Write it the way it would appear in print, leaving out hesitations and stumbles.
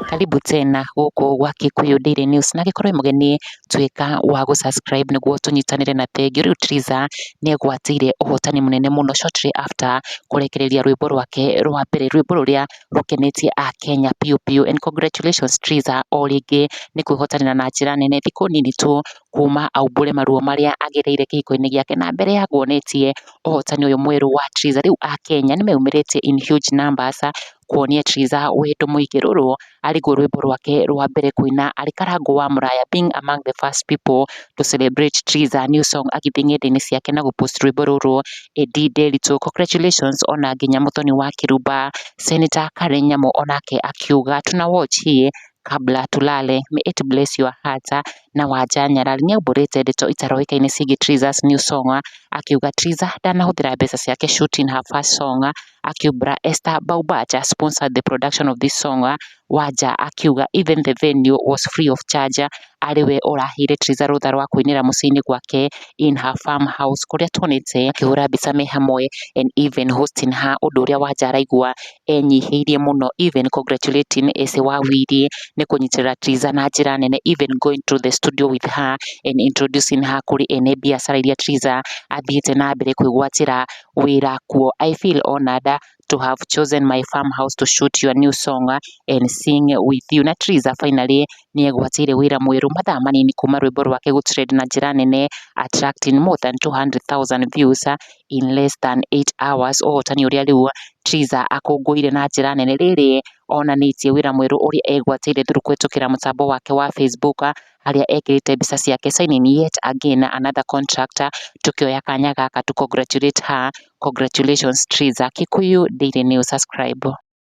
Karibu tena gũkũ gwa Kikuyu Daily News, na gĩkorwo mũgeni, tuĩka wa gũ-subscribe nĩguo tũnyitanĩre. Na thengiũ, rĩu Triza nĩ egwatĩire ũhotani mũnene mũno shortly after kũrekereria rwĩmbo rwake rwa mbere, rwĩmbo rũrĩa rũkenetie Akenya piũ piũ. And congratulations, Triza, o rĩngĩ nĩ kwĩhotanĩra na njĩra nene, thikũ nini tu kuma aumbũre maruo marĩa agereire kĩhiko-inĩ gĩake. Na mbere ya nguonetie ũhotani ũyũ mwerũ wa Triza, rĩu Akenya nĩ meyumĩrĩtie in huge numbers kuonia Triza wendo mũingĩ. Rũrũ arĩguo rwĩmbo rwake rwa mbere kũina arĩ Karangũ wa Mũraya, being among the first people to celebrate Triza new song, agĩthiĩ ng'enda-inĩ ciake na gũpost rwĩmbo rũrũ, Eddie Nderitu. Congratulations. Ona nginya Mũthoni wa Kĩrumba, Senator Karen Nyamu, onake akiuga, "Tuna watch hii kabla tulale, may it bless your heart." Na Wanja Nyarari nĩaumbũrĩte ndeto itaroĩkaine ciĩgiĩ Triza's new song, akiuga Triza ndanahũthĩra mbeca ciake shooting her first song, akiumbũra Esther Baubacha sponsored the production of this song. Wanja akiuga even the venue was free of charge, arĩ we ũraheire Triza rũtha rwa kũinĩra mũciĩ-inĩ gwake in her farm house, kũrĩa tuonete akĩhũra mbica me hamwe and even hosting her, ũndũ ũrĩa Wanja araigua enyihĩirie mũno, even congratulating Ese Wawiri nĩ kũnyitĩrĩra Triza na njĩra nene, even going to the studio with her and introducing her kũrĩ ene biacara iria Triza athiĩte na mbere kwĩgwatĩra wĩra kuo. "I feel honored to have chosen my farmhouse to shoot your new song and sing with you." Na Triza finally nĩ egwatĩire wĩra mwerũ mathaa manini kuma rwĩmbo rwake gũtrend na njĩra nene, attracting more than 200,000 views in less than 8 hours, ũhotani ũrĩa rĩu Triza akũngũĩire na njĩra nene, rĩrĩ onanĩtie wĩra mwerũ ũrĩa egwatĩire through kũhĩtũkĩra mũtambo wake wa Facebook, harĩa ekĩrĩte mbica ciake signing yet again another contract. Tukĩoya kanya gaka to congratulate her. Congratulations, Triza. Kikuyu Daily News, subscribe.